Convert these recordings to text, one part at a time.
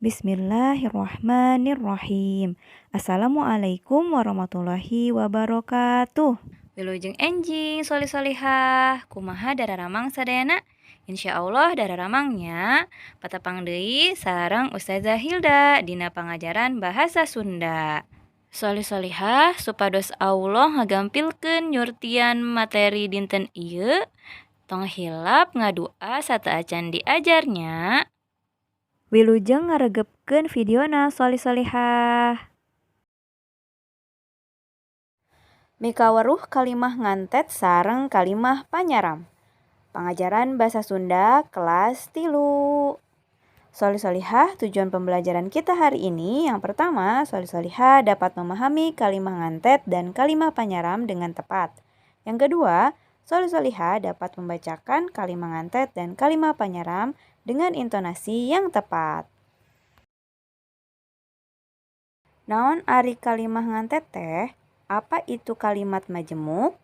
Bismillahirrahmanirrahim. Assalamualaikum warahmatullahi wabarakatuh. Wilujeng enjing solih solihah, kumaha dararamang sadayana? Insya Allah dararamang nya. Patepang deui sareng Ustazah Hilda dina pangajaran bahasa Sunda. Solih solihah, supados Allah ngagampilkeun nyurtian materi dinten ieu, tong hilap ngadua sateuacan diajar nya. Wilujeng ngaregepkeun videona solih solihah. Mikaweruh kalimah ngantet sareng kalimah panyaram. Pangajaran Basa Sunda kelas 3. Solih solihah, tujuan pembelajaran kita hari ini yang pertama, solih solihah dapat memahami kalimah ngantet dan kalimah panyaram dengan tepat. Yang kedua, solih solihah dapat membacakan kalimah ngantet dan kalimah panyaram dengan intonasi yang tepat. Naon ari kalimah ngantet teh? Apa itu kalimat majemuk?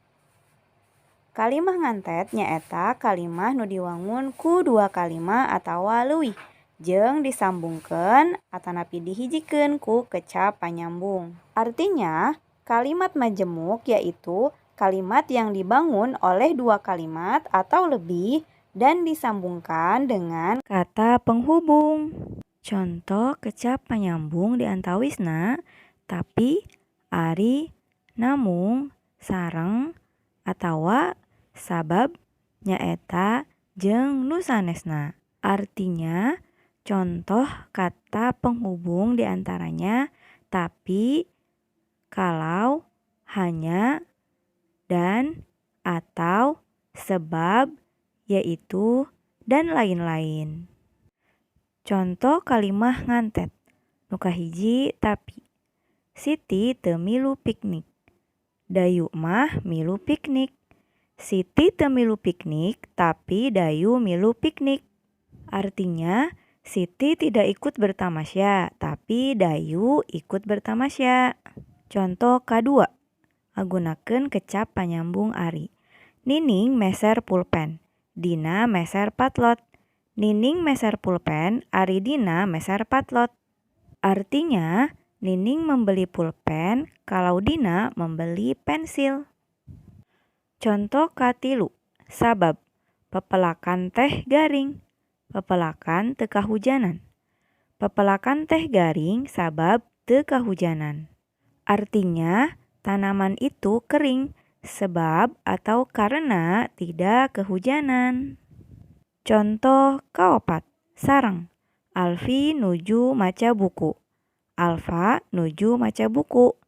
Kalimah ngantet nyaeta kalimah nu diwangun ku dua kalimah atawa leuwih jeung disambungkeun atanapi dihijikeun ku kecap panyambung. Artinya, kalimat majemuk yaitu kalimat yang dibangun oleh dua kalimat atau lebih dan disambungkan dengan kata penghubung. Contoh kecap panyambung diantawisna tapi, ari, namung, sareng, atawa, sabab, nyaeta, jeung nu sanesna. Artinya, contoh kata penghubung diantaranya tapi, kalau, hanya, dan, atau, sebab, yaitu, dan lain-lain. Contoh kalimah ngantet. Nu kahiji tapi. Siti teu milu piknik. Dayu mah milu piknik. Siti teu milu piknik tapi Dayu milu piknik. Artinya, Siti tidak ikut bertamasya, tapi Dayu ikut bertamasya. Contoh kadua, ngagunakeun kecap panyambung ari. Nining meser pulpen, Dina meser patlot. Nining meser pulpen, ari Dina meser patlot. Artinya, Nining membeli pulpen kalau Dina membeli pensil. Contoh katilu, sabab. Pepelakan teh garing. Pepelakan teu kahujanan. Pepelakan teh garing sabab teu kahujanan. Artinya, tanaman itu kering sebab atau karena tidak kehujanan. Contoh kaopat, sareng. Alfi nuju maca buku. Alfa nuju maca buku.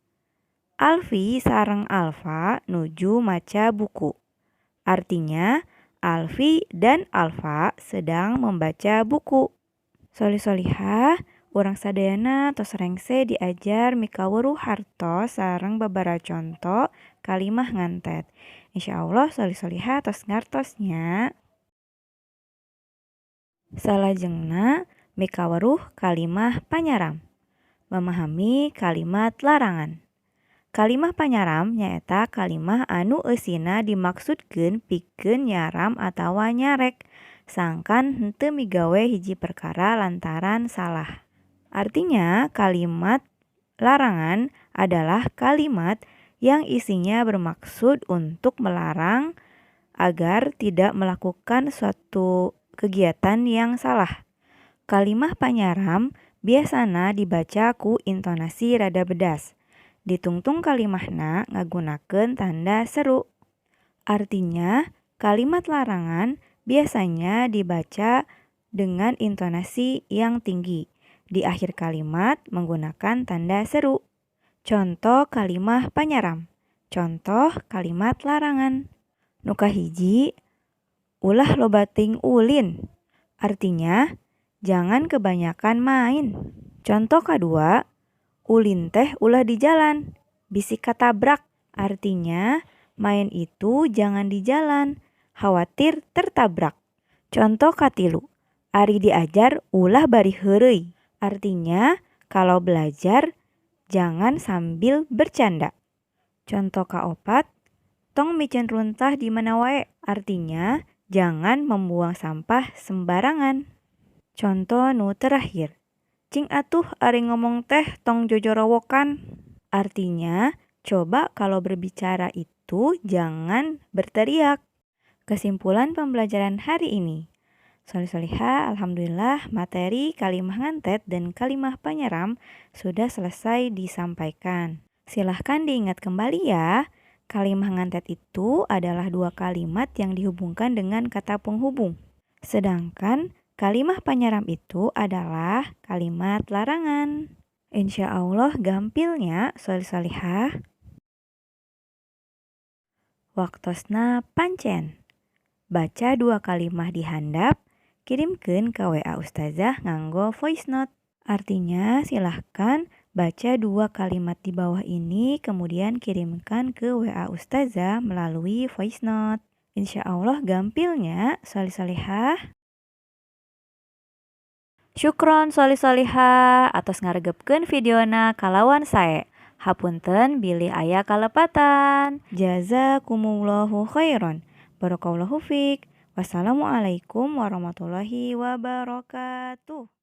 Alfi sareng Alfa nuju maca buku. Artinya, Alfi dan Alfa sedang membaca buku. Solih solihah, urang sadayana tos rengse diajar mikaweruh hartos sareng babaraha conto kalimah ngantet. Insyaallah solih solihah tos ngartos nya. Salajengna mikaweruh kalimah panyaram. Memahami kalimat larangan. Kalimah panyaram nyaeta kalimah anu eusina dimaksudkeun pikeun nyaram atawa nyarek sangkan henteu migawe hiji perkara lantaran salah. Artinya, kalimat larangan adalah kalimat yang isinya bermaksud untuk melarang agar tidak melakukan suatu kegiatan yang salah. Kalimah panyaram biasana dibaca ku intonasi rada bedas. Ditungtung kalimahna ngagunakeun tanda seru. Artinya, kalimat larangan biasanya dibaca dengan intonasi yang tinggi. Di akhir kalimat menggunakan tanda seru. Contoh kalimah panyaram. Contoh kalimat larangan. Nu kahiji, ulah loba teuing ulin. Artinya, jangan kebanyakan main. Contoh kadua, ulin teh ulah di jalan, bisi katabrak. Artinya, main itu jangan di jalan, khawatir tertabrak. Contoh katilu, ari diajar ulah bari heureuy. Artinya, kalau belajar jangan sambil bercanda. Contoh kaopat, tong miceun runtah di mana wae. Artinya, jangan membuang sampah sembarangan. Contoh nu terakhir, Cing atuh ari ngomong teh tong jojorowokan. Artinya, coba kalau berbicara itu jangan berteriak. Kesimpulan pembelajaran hari ini. Solih-solihah, alhamdulillah materi kalimah ngantet dan kalimah panyaram sudah selesai disampaikan. Silahkan diingat kembali ya, kalimah ngantet itu adalah dua kalimat yang dihubungkan dengan kata penghubung. Sedangkan kalimah panyaram itu adalah kalimat larangan. Insya Allah gampilnya solih-solihah. Waktosna pancen. Baca dua kalimah di handap, kirimkeun ke WA Ustazah nganggo voice note. Artinya silahkan baca dua kalimat di bawah ini kemudian kirimkan ke WA Ustazah melalui voice note. Insya Allah gampilnya solih-solihah. Syukron solih-solihah atos ngaregepkeun videona kalawan sae. Hapunten bilih aya kalepatan. Jazakumullahu khairan. Barakallahu fiik. Wassalamualaikum warahmatullahi wabarakatuh.